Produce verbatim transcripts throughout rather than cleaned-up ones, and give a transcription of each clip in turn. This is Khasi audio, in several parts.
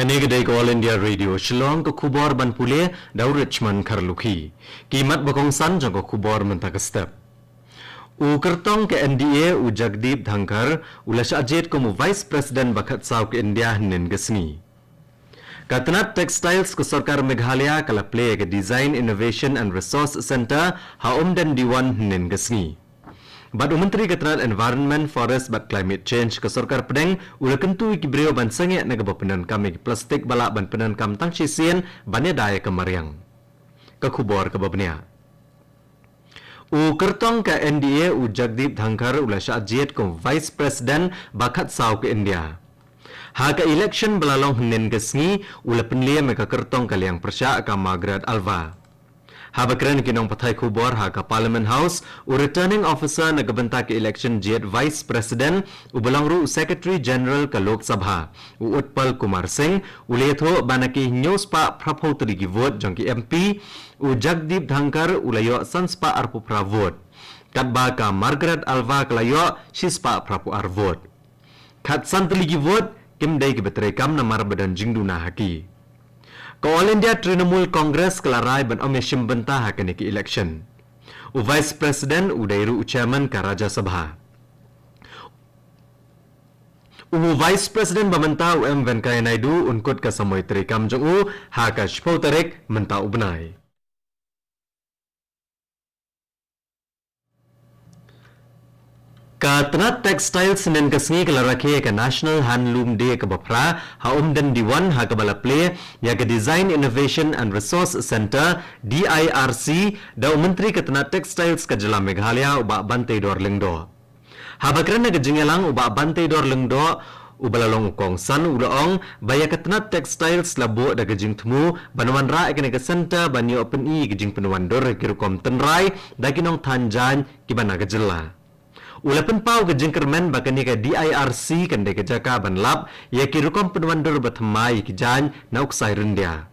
Kane ka dei ka All India Radio Shillong, ka khubor ban pule da u Richmond Kharlukhi. Ki mat ba kongsan jong ka khubor mynta ka step. U kyrtong ka N D A u Jagdeep Dhankhar u la shah jied kum u Vice President ba khatsaw ka India hynnin ka sngi. Ka tnat Textiles ka sorkar Meghalaya ka la plie ka Design Innovation and Resource Centre ha Umden Diwon hynnin ka sngi. Bad u Myntri ka tnat Environment, Forest bad Climate Change ka sorkar pdeng u la kyntu ïa ki briew ban sangeh na kaba pyndonkam ïa ki plastik ba lah ban pyndonkam tang shisien ban ïada ïa ka mariang. Ka khubor kaba bniah. U kyrtong ka N D A u Jagdeep Dhankhar u la shah jied kum Vice President ba khatsaw ka India. Ha ka election ba la long hynnin ka sngi u la pynliem ïa ka kyrtong ka liang pyrshah ka Margaret Alva. Haba kren ki nongpathai khubor ha ka Parliament House, u Returning Officer na ka bynta ka election jied Vice President, u ba long ruh u Secretary General ka Lok Sabha, u Utpal Kumar Singh, u la ïathuh ba na ki hynñiew spah phra phew tylli ki vote jong ki M P, u Jagdeep Dhankhar u la ïoh san spah arphew phra vote. Katba ka Margaret Alva ka la ïoh shi spah phra phew ar vote. Khatsan tylli ki vote kim dei kiba treikam namar ba don jingduna ha ki. Ka All India Trinamool Congress ka la rai ban ym ïashim bynta ha kane ka election. U Vice President u dei ruh u Chairman ka Rajya Sabha. U Vice President ba mynta u M Venkaiah Naidu un kut ka samoi treikam jong u ha ka shiphew tarik mynta u bnai. Ka tnat Textiles hynnin ka sngi ka la rakhe ïa ka National Handloom Day kaba phra ha Umden Diwon ha kaba la plie ïa ka Design Innovation and Resource Centre, D I R C, da u Myntri ka tnat Textiles ka jylla Meghalaya u Bah Banteidor Lyngdoh. Haba kren ha ka jingïalang u Bah Banteidor Lyngdoh, u ba la long u kongsan, u la ong ba ïa ka tnat Textiles la buh da ka jingthmu ban wanrah ïa kane ka centre ban ïoh pyni ïa ka jingpynwandur ïa ki rukom tynrai da ki nongthan jaiñ kiba na ka jylla. U la pynpaw ka jingkyrmen ba kane ka D I R C kan dei ka jaka ban lap ïa ki rukom pynwandur ba thymmai ïa ki jaiñ na u ksai ryndia.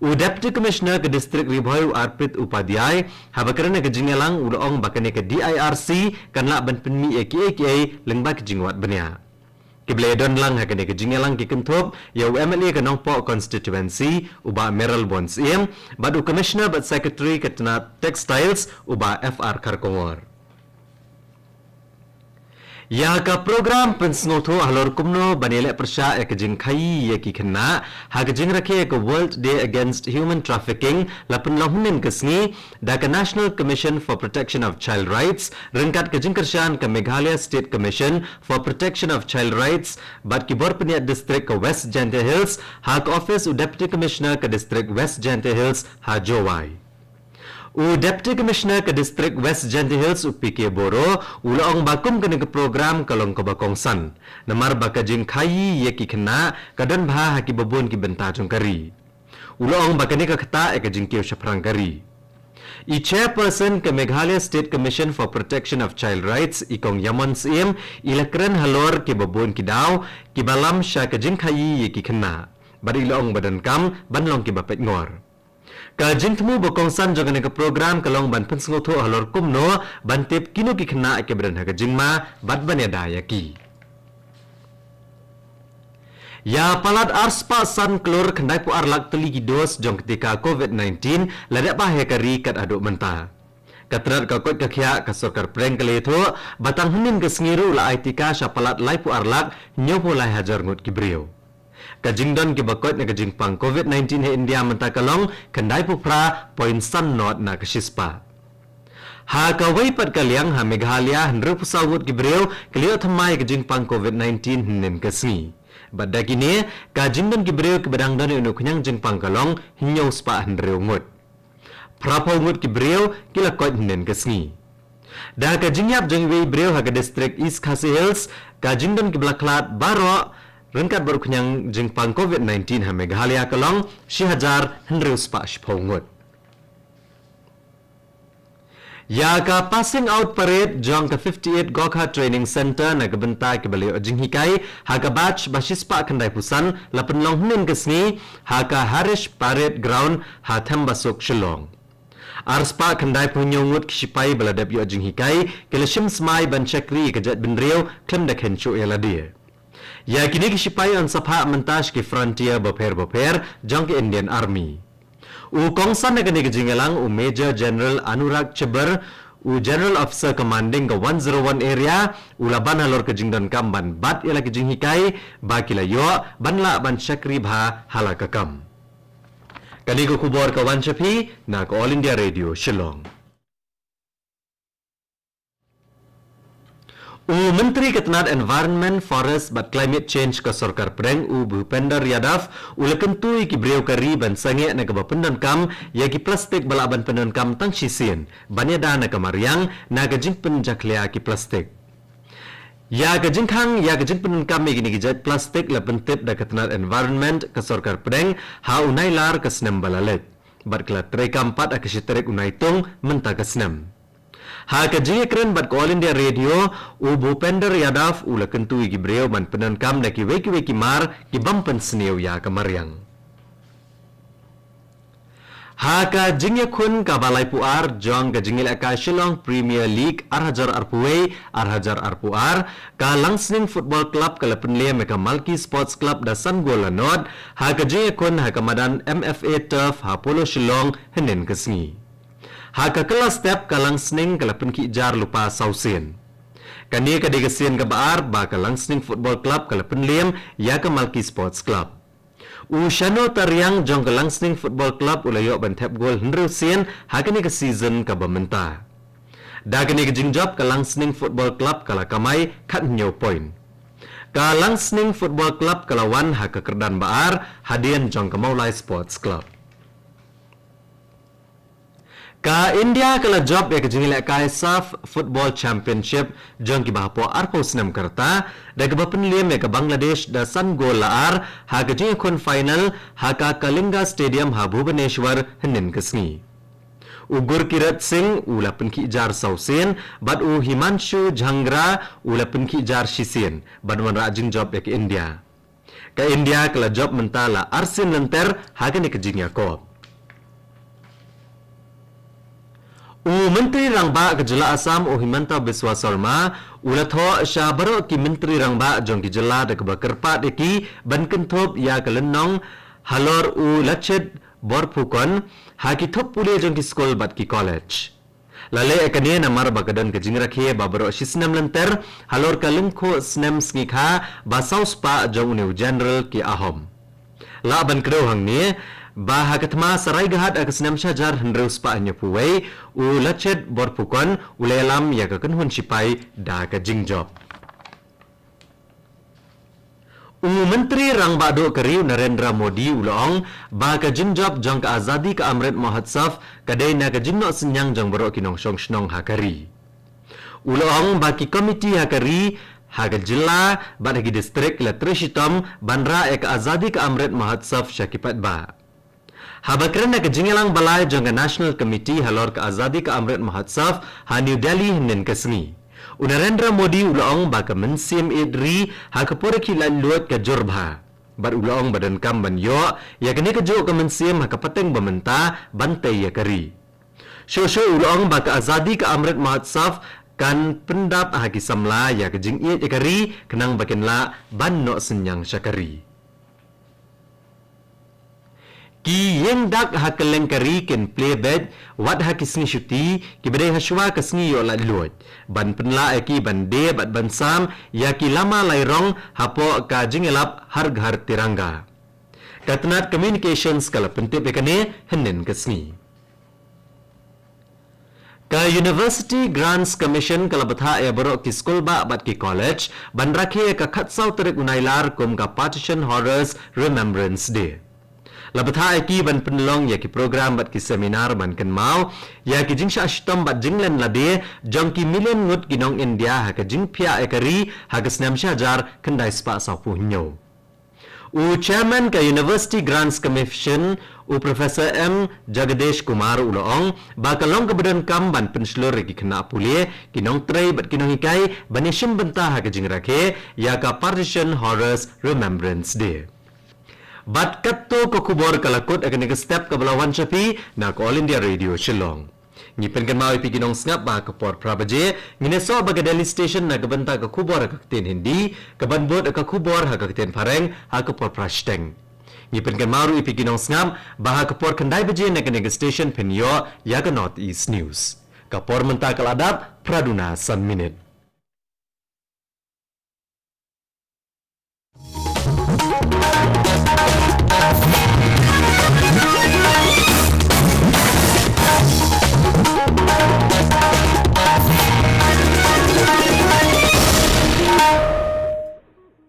U Deputy Commissioner ka District Ri Bhoi u Arpit Upadhyay, haba kren ha ka jingïalang u la ong ba kane ka D I R C kan lah ban pynmih ïa kiei kiei lyngba ki jingwad bniah. Kiba la ïadon lang ha kane ka jingïalang ki kynthup ïa u M L A ka Nongpoh Constituency u Bah Mayralborn Syiem bad u Commissioner bad Secretary ka tnat Textiles u Bah F R Kharkongor. Ïa ka program pynsngewthuh halor kumno ban ïaleh pyrshah ïa ka jingkhaïi ïa ki khynnah ha ka jingrakhe ïa ka World Day Against Human Trafficking la pynlong hynnin ka sngi da ka National Commission for Protection of Child Rights ryngkat ka jingkyrshan ka Meghalaya State Commission for Protection of Child Rights bad ki bor pynïaid district ka West Jaintia Hills ha ka office u Deputy Commissioner ka District West Jaintia Hills ha Jowai. U Deputy Commissioner ka District West Jaintia Hills u P K Boro u la ong ba kum kane ka program ka long kaba kongsan namar ba ka jingkhaïi ïa ki khynnah ka don bha ha kiba bun ki bynta jong ka ri. U la ong ba kane ka ktah ïa ka jingkiew shaphrang ka ri. I Chairperson ka Meghalaya State Commission for Protection of Child Rights i Kong Yamon Syiem i la kren halor kiba bun ki daw kiba lam sha ka jingkhaïi ïa ki khynnah bad i la ong ba donkam ban long kiba peitngor. Ka jingthmu ba kongsan jong kane ka program ka long ban pynsngewthuh halor kumno ban tip kino ki khynnah kiba don ha ka jingma bad ban ïada ïa ki. Ïa palat arspah san klur khyndai phew ar lak tylli ki dos jong ka tika Covid nineteen la dep bah ïa ka ri kat haduh mynta. Ka tnat ka koit ka khiah ka sorkar pdeng ka la ïathuh ba tang hynnin ka sngi ruh la ai tika sha palat lai phew ar lak hynñiew phew lai hajar ngut ki briew. Ka jingdon kiba koit na ka jingpang Covid nineteen ha India mynta ka long khyndai phew phra point san nod na ka shispah. Ha kawei pat ka liang ha Meghalaya hynriew phew saw ngut ki briew ki la ïoh thymmai ka jingpang Covid nineteen hynnin ka sngi. Bad da kine ka jingdon ki briew kiba dang don ïa une u khñiang jingpang ka long hynñiew spah hynriew ngut. Phra phew ngut ki briew ki la koit hynnin ka sngi. Da ka jingïap jong iwei i briew ha ka district East Khasi Hills, ka jingdon kiba la khlad baroh ryngkat bad u khñiang jingpang Covid nineteen ha Meghalaya ka long shi hajar hynriew spah shiphew ngut. Ïa ka passing out parade jong ka fifty-eight Gorkha Training Centre na ka bynta kiba la ïoh jinghikai ha ka batch ba shispah khyndai phew san la pynlong hynnin ka sngi ha ka Harish Parade Ground ha Thembasuk, Shillong. Arspah khyndai phew hynñiew ngut ki shipai ba la dep ïoh jinghikai ki la shim smai ban shakri ïa ka jaitbynriew khlem da khein shuh ïa lade. Ïa kine ki shipai yn sa phah mynta sha ki frontier bapher bapher jong ka Indian Army. U kongsan ha kane ka jingïalang u Major General Anurag Chibber, u General Officer Commanding ka one zero one Area, u la ban halor ka jingdonkam ban bat ïa la ka jinghikai ba ki la ïoh ban lah ban shakri bha ha la ka kam. Kane ka khubor ka wan sha phi na ka All India Radio Shillong. U Myntri ka tnat Environment, Forest bad Climate Change ka Sorkar Pdeng, u Bhupender Yadav, u la kyntu ïa ki briew ka ri ban sangeh na kaba pyndonkam ïa ki plastik ba lah ban pyndonkam tang shisien ban ïada na ka mariang na ka jingpynjakhlia ki plastik. Ïa ka jingkhang ïa ka jingpyndonkam ïa kine ki jait plastik la pyntip da ka tnat Environment ka Sorkar Pdeng ha u Nailar ka snem ba la leit, bad ka la treikam pat ha ka shi tarik u Naitung mynta ka snem. Ha ka jingïakren bad ka All India Radio, u Bhupender Yadav u la kyntu ïa ki briew ban pyndonkam da kiwei kiwei ki mar ki bym pynsniew ïa ka mariang. Ha ka jingïakhun kaba laiphew ar jong ka jingïalehkai Shillong Premier League ar hajar arphew wei ar hajar arphew ar, ka Langsning Football Club ka la pynliem ïa ka Malki Sports Club da san gol la nod ha ka jingïakhun ha ka madan M F A Turf ha Polo Shillong hynnin ka sngi. Ha ka kylla step ka Langsning ka la pynkhih jar lypa saw sien. Kane ka dei ka sien kaba ar ba ka Langsning Football Club ka la pynliem ïa ka Malki Sports Club. U Shano Tariang jong ka Langsning Football Club u la ïoh ban thep gol hynriew sien ha kane ka season kaba mynta. Da kane ka jingjop ka Langsning Football Club ka la kamai khathynñiew point. Ka Langsning Football Club ka la wan ha ka kyrdan ba ar hadien jong ka Mawlai Sports Club. Ka India ka la jop ïa ka jingïalehkai SAFF Football Championship jong kiba hapoh arphew snem ka rta da kaba pynliem ïa ka Bangladesh da san gol la ar ha ka jingïakhun final ha ka Kalinga Stadium ha Bhubaneswar hynnin ka sngi. U Gurkirat Singh u la pynkhih jar saw sien bad u Himanshu Jhangra u la pynkhih jar shisien ban wanrah jingjop ïa ka India. Ka India ka la jop mynta la arsien lynter ha kane ka jingïakop. U Myntri Rangbah ka jylla Assam u Himanta Biswa Sarma u la thoh sha baroh ki Myntri Rangbah jong ki jylla da kaba kyrpad ïa ki ban kynthup ïa ka lynnong halor u Lachit Borphukan ha ki thup pule jong ki skul bad ki college. La leh ïa kane namar ba ka don ka jingrakhe ba baroh shi snem lynter halor ka lyngkhuh snem sngikha ba saw spah jong une u General ki Ahom. Lah ban kdew hangne ba ha ka thma Saraighat ha ka snem shihajar hynriew spah hynñiewphew wei u Lachit Borphukan u la ïalam ïa ka kynhun shipai da ka jingjop. U Myntri Rangbah Duh ka ri u Narendra Modi u la ong ba ka jingjop jong ka Azadi Ka Amrit Mahotsav ka dei na ka jingnoh synñiang jong baroh ki nongshong shnong ha ka ri. U la ong ba ki komiti ha ka ri, ha ka jylla bad ha ki distrik ki la trei shitom ban rah ïa ka Azadi Ka Amrit Mahotsav sha ki paidbah. Haba kren ha ka jingïalang ba lai jong ka National Committee halor ka Azadi Ka Amrit Mahotsav ha New Delhi hynnin ka sngi, u Narendra Modi u la ong ba ka mynsiem ïeit ri ha ka por khih laitluid ka jur bha. Bad u la ong ba donkam ban ïoh ïa kane kajuh ka mynsiem ha ka pateng ba mynta ban tei ïa ka ri. Shuh shuh u la ong ba ka Azadi Ka Amrit Mahotsav kan pyndap ha ki samla ïa ka jingïeit ïa ka ri khnang ba kin lah ban noh synñiang sha ka ri. Ki ïing dak ha kylleng ka ri kin plie beit wat ha ki sngi shuti kiba dei hashwa ka sngi ïoh laitluid ban pynlah ïa ki ban die bad ban sam ïa ki lama lai rong hapoh ka jingïalap Har Ghar Tiranga. Ka tnat Communications ka la pyntip ïa kane hynnin ka sngi. Ka University Grants Commission ka la bthah ïa baroh ki skulbah bad ki college ban rakhe ïa ka khatsaw tarik u Nailar kum ka Partition Horrors Remembrance Day. La bthah ïa ki ban pynlong ïa ki program bad ki seminar ban kynmaw ïa ki jingshah shitom bad jinglen lade jong ki million ngut ki nong India ha ka jingphiah ïa ka ri ha ka snem shihajar khyndai spah sawphew hynñiew. U Chairman ka University Grants Commission, u Professor M Jagadish Kumar u la ong ba ka long kaba donkam ban pynshlur ïa ki khynnah pule, ki nongtrei bad ki nonghikai ban ïashim bynta ha ka jingrakhe ïa ka Partition Horrors Remembrance Day. Bad katto ka khubor ka la kut ha kane ka step kaba la wan sha phi na ka All India Radio Shillong. Ngi pynkynmaw ïa phi ki nongsngap ba ha ka por phra baje ngin ïasoh bad ka Delhi Station na ka bynta ka khubor ha ka ktien Hindi, kaban bud ka khubor ha ka ktien Phareng ha ka por phra shiteng. Ngi pynkynmaw ruh ïa phi ki nongsngap ba ha ka por khyndai baje na kane ka station phin ïoh ïa ka North East News. Ka por mynta ka la dap phra duna san minit.